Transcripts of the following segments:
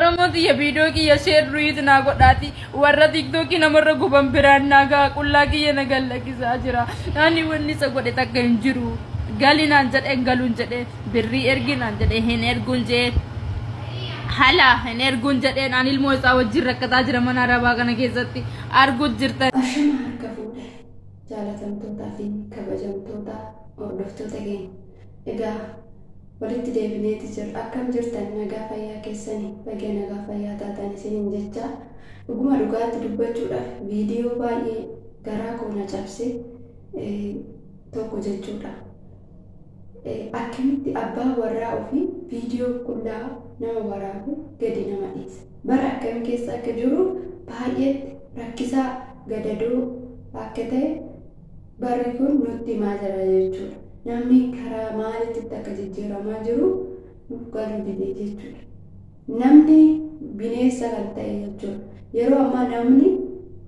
Oromoo tiyya, viidiyoo kiyya share ruyiit naa godhaati warra TikTokii namarra guban biraan naa ga'a. Qullaa kiyya na gallakkisaa jira. Ani wanni isa godhe takka hin jiru. Gali naan jedhe, hin galuun jedhe. Birrii ergi naan jedhe, hin erguun jedhe. Hala hin erguun jedheen. Ani ilmoo isaa wajjin rakkataa jira mana arabaa kana keessatti arguu jirtan. Ashama harka fuudhe, jaalatamtootaa fi kabajamtoota hordoftoota keenya. Egaa walitti deebineeti jira. Akkam jirtan? Nagaa fayyaa keessanii? Baga nagaa fayyaa taatan isiniin jecha. Dhuguma dhugaatti dubbachuudhaaf viidiyoo baay'ee garaa koo na cabse tokko jechuudha. Akkamitti abbaa warraa ofii viidiyoo qullaa nama waraabu gadi nama dhiisa? Bara akkamii keessa akka jiru, baay'eetti rakkisaa gadadoo akka ta'e barri kun nutti himaa jira jechuudha. Namni karaa maaliitti akka jijjiiramaa jiru nuuf galuu didee jechuudha. Namni bineensa kan ta'e jechuudha. Yeroo ammaa namni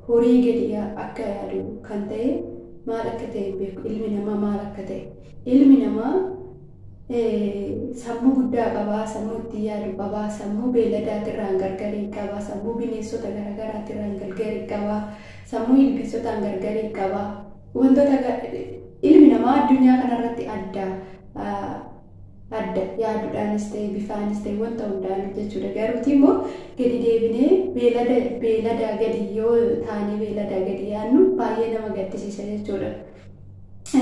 horii gadi akka yaadu kan ta'e maal akka ta'e hin beeku. Ilmi namaa maal akka ta'e. Ilmi namaa sammuu guddaa qabaa, sammuu ittiin yaadu qabaa, sammuu beelladaatirraan gargarii qabaa, sammuu bineensota garaagaraatirraan gargarii qabaa, sammuu ilbiisotaan gargarii qabaa. Wantoota ilmi namaa addunyaa kanarratti adda adda yaaduudhaanis ta'e, bifaanis ta'e, wanta hundaan jechuudha. Garuuti immoo gadi deebinee beelada beelada gadi yoo taanee beelada gadi yaadnu baay'ee nama gaddisiisa jechuudha.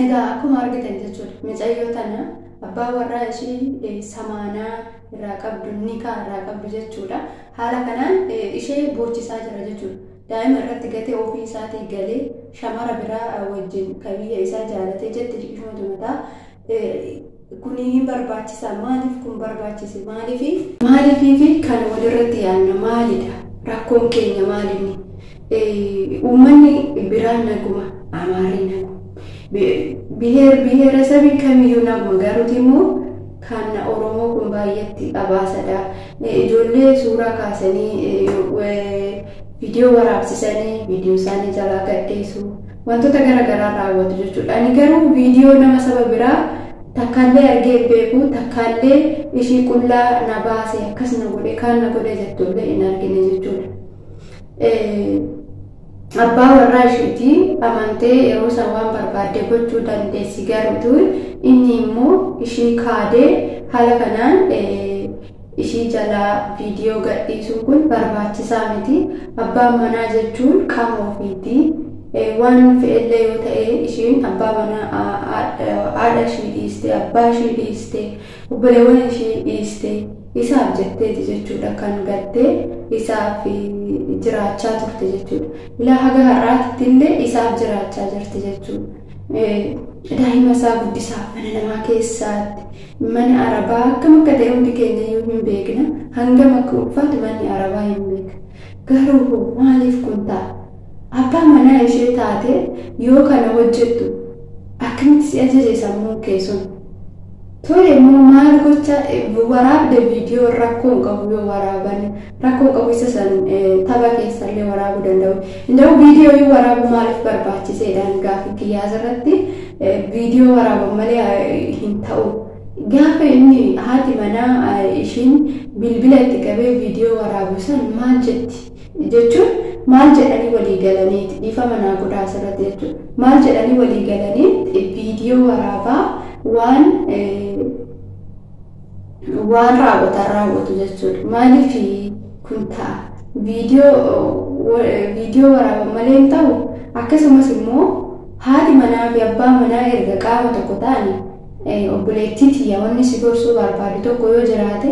Egaa akkuma argitan jechuudha, mucayyoo tana abbaa warraa ishee samaanaa irraa qabdu, nikaa irraa qabdu jechuudha. Haala kanaan ishee boochisaa jira jechuudha. Daa'ima irratti gatee ofii isaatii galee shamara biraa wajjin kan biyya isaa jaalatee jette ishumatu mataa. Kuni hin barbaachisa? Maaliif kun barbaachise? Maaliifi maaliifi kan walirratti yaadna? Maalidha rakkoon keenya? Maalinni uummanni biraan naguma, Amaarri naguma, biheer biheeresabii kamiyyuu naguma. Garuuti immoo kan Oromoo kun baay'eetti qabaasadha. Ijoollee suuraa kaasanii viidiyoo waraabsisanii viidiyoo isaanii jalaa gadhiisu, wantoota garaagaraa raawwatu jechuudha. Ani garuu viidiyoo nama saba biraa takkaallee argee hin beeku, takkaallee ishii qullaa na baase, akkas na godhe, kaan na godhe jettullee hin argine jechuudha. Abbaa warraa isheetii amantee yeroo san waan barbaadde gochuu dandeessi, garuutu inni immoo ishii kaadee haala kanaan ishii jalaa viidiyoo gadhiisuun kun barbaachisaa miti. Abbaan manaa jechuun qaama ofiiti. Waan fe'ellee yoo ta'e, ishiin abbaa manaa, haadha ishii dhiiste, abbaa ishii dhiiste, obboleewwan ishii dhiiste, isaaf jetteeti jechuudha kan gattee isaaf jiraachaa turte jechuudha. Ilaa haga har'aatti illee isaaf jiraachaa jirti jechuudha. Daa'ima isaa guddisaa mana namaa keessaatti, mana arabaa akkam akka ta'e hundi keenya iyyuu hin beekna. Hangam akka ulfaatu manni arabaa hin beekna. Garuu maaliif kun ta'a? Abbaa manaa ishee taate yoo kana hojjettu akkamitti si ajaje sammuun kee sun? Tole immoo maal gocha waraabde? Viidiyoo rakkoo hin qabu, yoo waraaban rakkoo hin qabu. Isa san tapha keessallee waraabuu danda'u. Inda'u viidiyoo yoo waraabu maaliif barbaachiseedhaan gaaffii kiyyaa asirratti. Viidiyoo waraaban malee hin ta'u. Gaafa inni haati manaa ishiin bilbila itti qabee viidiyoo waraabu san maal jetti? Jechuun maal jedhanii walii galaniiti? Dhiifa manaa godhaa asirratti jechuudha. Maal jedhanii walii galanii viidiyoo waraabaa waan raawwatan raawwatu jechuudha? Maaliif kun ta'a? Viidiyoo waraaban malee hin ta'u. Akkasumas immoo haati manaa fi abbaa manaa erga qaama tokko ta'anii, obboleettii tiyya, wanni si gorsuu barbaadu tokko yoo jiraate,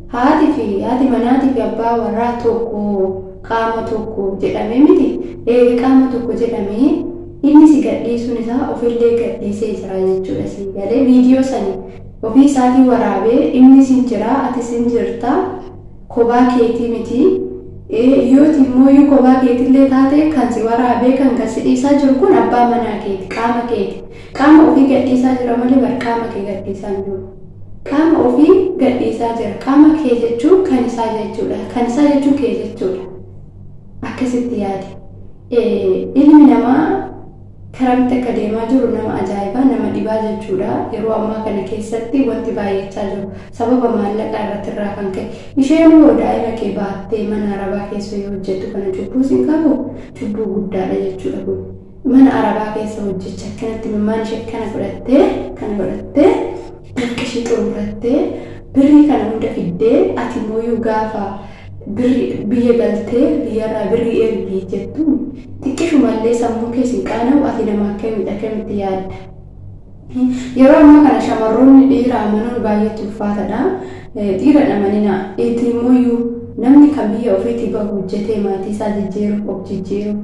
haati fi haati manaatii fi abbaa warraa tokko, qaama tokko jedhamee miti? Eega qaama tokko jedhamee, inni si gadhiisuun isaa ofillee gadhiisee jira jechuudha. Si galee viidiyoo sani ofii isaatii waraabee, inni sin jira, ati sin jirta, kophaa keetii miti. Yooti immoo yoo kophaa keetillee taate, kan si waraabee kan si dhiisaa jiru kun abbaa manaa keeti, qaama keeti. Qaama ofii gadhiisaa jira malee bar qaama kee gadhiisaa hin jiru. Qaama ofii gadhiisaa jira. Qaama kee jechuun kan isaa jechuudha. Kan isaa jechuun kee jechuudha. Akkasitti yaadi. Ilmi namaa karamitti akka deemaa jiru nama ajaa'ibaa, nama dhibaa jechuudha. Yeroo ammaa kana keessatti wanti baay'achaa jiru sababa maallaqaa irratti irraa kan ka'e. Isheen hoo daa'ima kee baattee baattee mana arabaa keessa yoo hojjettu kana cubbuu siin qabu cubbuu guddaadha jechuudha kun. Mana arabaa keessa hojjecha akkanatti mimmaan ishee kana godhattee bakka ishee xumurattee birrii kana hunda fiddee ati immoo gaafa biyya galtee biyyarraa birrii ergii jettu xiqqishumallee sammuu keessa hin qaana'u ati nama akkamitti yaadda. Yeroo ammaa kana shamarroonni dhiira amanuun baay'ee ulfaataadha. Dhiira amanina itti immoo namni kan biyya ofiitii bahu hojjetee maatii isaa jijjiiruuf of jijjiiruuf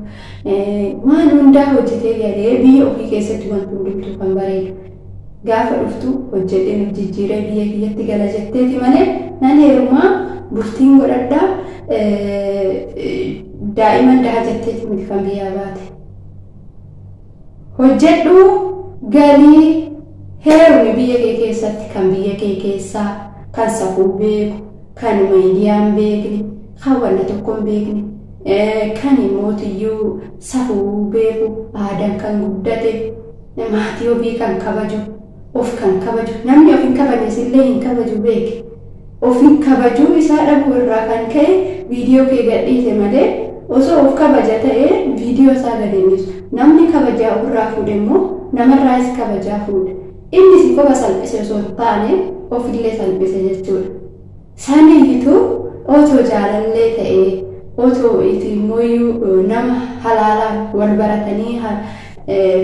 waan hundaa hojjetee galee biyya ofii keessatti wanti hundumtuu kan bareedu. Gaafa dhuftu hojjedhee nu jijjiiree biyya kiyyatti gala jetteeti malee nan heerumaa bultiin godhadhaa daa'iman daha jetteeti miti kan biyyaa baate. Hojjedhu galii heerumi biyya kee keessatti kan biyya kee keessaa kan safuu beeku kan miidiyaan beekne kan wanna tokko hin beekne kan mootiyyuu safuu beeku aadaan kan guddate maatii ofii kan kabaju of kan kabaju namni of hin kabajne illee hin kabaju beeke of hin kabajuu isaa dhabuu irraa kan ka'e viidiyoo kee gadhiise malee osoo of kabaja ta'ee viidiyoo isaa gadi hin dhiisu. Namni kabajaa ofirraa fuudhe immoo namarraas kabajaa fuudha. Inni si qofa salphise osoo hin taane ofillee salphise jechuudha. Saniifituu otoo jaalallee ta'ee otoo itti immoo nama halaalaan wal baratanii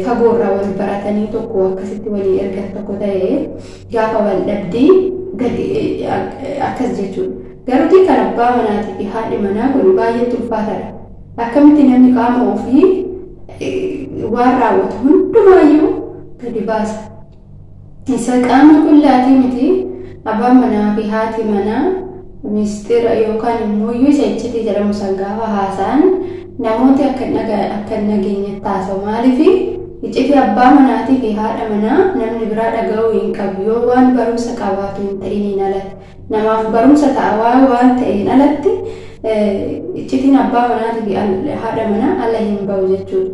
fagoorraa wal baratanii tokko akkasitti walii ergan tokko ta'ee gaafa wal dhabdii gadi akkas jechuudha. Garuu kan abbaa manaatii fi haadhi manaa kun baay'ee ulfaataadha. Akkamitti namni qaama ofii waan raawwatu hundumaayyuu gadi baasa. Isa qaama qullaatii miti abbaan manaa fi haati manaa mistira yookaan immoo isa iccitii jedhamu san gaafa haasa'an namooti akka hin nageenyetti haasa'u. Maaliif iccitii abbaa manaatii fi haadha manaa namni biraa dhaga'uu hin qabu yoo waan barumsa qabaatu hin ta'iniin alatti. Namaaf barumsa ta'a waan ta'een alatti iccitiin abbaa manaatii fi haadha manaa ala hin bahu jechuudha.